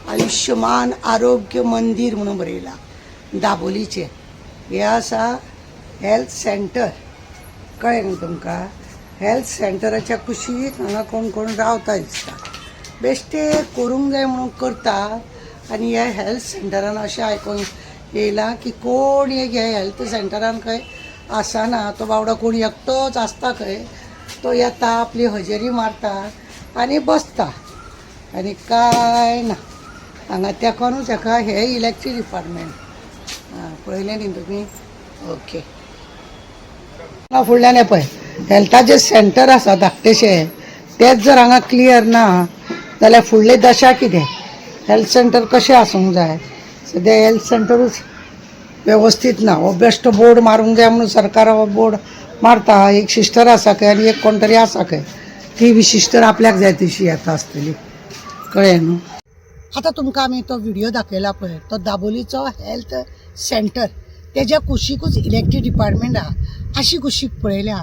आयुश्यमान आरोग्य मंदीर म्हणून बरयलां दाबोलीचें. हें आसा हेल्थ सेंटर, कळ्ळें न्हू तुमकां? हेल्थ सेंटराच्या कुशीक हांगा कोण कोण रावता दिसता. बेश्टे करूंक जाय म्हणून करता. आनी ह्या हेल्थ सेंटरान अशें आयकूंक येयलां की कोण एक ह्या हेल्थ सेंटरान खंय आसना. तो बावडो कोण एकटोच आसता खंय. तो येता, आपली हजेरी मारता आनी बसता आनी कांय ना हांगा. तेकोनूच हेका हे इलेक्ट्रीक डिपार्टमेंट. आं, पळयलें न्ही तुमी? ओके. हांगा फुडल्यान हें पळय, हेल्थाचें सेंटर आसा धाकटेशें. तेंच जर हांगा क्लियर ना जाल्यार फुडली दशा कितें? हेल्थ सेंटर कशें आसूंक जाय? सद्या हेल्थ सेंटरूच वेवस्थीत ना. हो बेश्टो बोर्ड मारूंक जाय म्हणून सरकार हो बोर्ड मारता. एक सिस्टर आसा खंय आनी एक कोण तरी आसा खंय. ती बी सिस्टर आपल्याक जाय तशी येता आसतली, कळ्ळें न्हू? आतां तुमकां आमी तो व्हिडियो दाखयला पळय, तो दाबोलीचो हेल्थ सेंटर. तेज्या कुशीकूच इलेक्ट्रीक डिपार्टमेंट आहा. आशी कुशीक पळयल्या,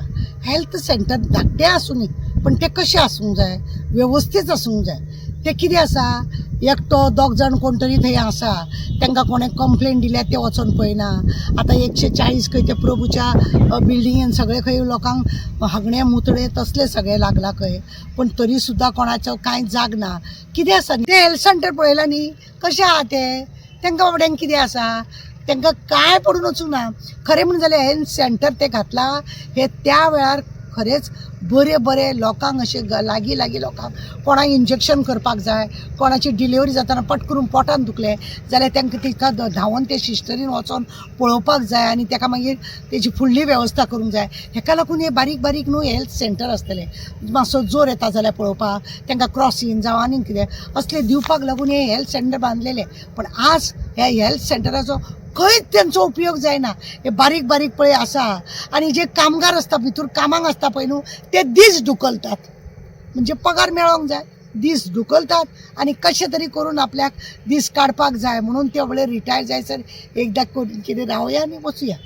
हेल्थ सेंटर धाकटें आसूं, पण तें कशें आसूंक जाय? वेवस्थीत आसूंक जाय. तें कितें आसा, एकटो दोग जाण कोण तरी थंय आसा. तांकां कोणें कंप्लेन दिल्या, ते वचोन पळयना. आतां 140 खंय ते प्रभूच्या बिल्डिंगेन सगळे खंय लोकांक हागणे मुतणे तसले सगळे लागला खंय, पण तरी सुद्दां कोणाचो कांय जाग ना. कितें आसा तें हेल्थ सेंटर पळयलां न्ही, कशें आहा तें? तांकां बाबड्यांक कितें आसा? तांकां कांय पडून वचूंक ना. खरें म्हणून जाल्यार हेल्थ सेंटर तें घातलां हें त्या वेळार खरेंच बरें बरें लोकांक अशें लागीं लागीं लोकांक कोणाक इंजेक्शन करपाक जाय, कोणाची डिलिवरी जातना पट करून पोटान दुखलें जाल्यार तांकां तिका धांवोन ते सिस्टरीन वचोन पळोवपाक जाय आनी ताका मागीर तेजी फुडली वेवस्था करूंक जाय. हेका लागून हे बारीक बारीक न्हू हेल्थ सेंटर आसतले. मातसो जोर येता जाल्यार पळोवपाक तांकां क्रॉसीन जावं आनीक कितें असले दिवपाक लागून हे हेल्थ सेंटर बांदलेले. पण आज ह्या हेल्थ सेंटराचो खंयच तेंचो उपयोग जायना. हे बारीक बारीक पळय आसा आनी जे कामगार आसता, भितूर कामाक आसता पळय न्हू, ते दीस ढुकलतात. म्हणजे पगार मेळोंक जाय, दीस ढुकलतात आनी कशें तरी करून आपल्याक दीस काडपाक जाय म्हणून ते व्हडले रिटायर जायसर एकदां करून कितें रावया आनी वचुया.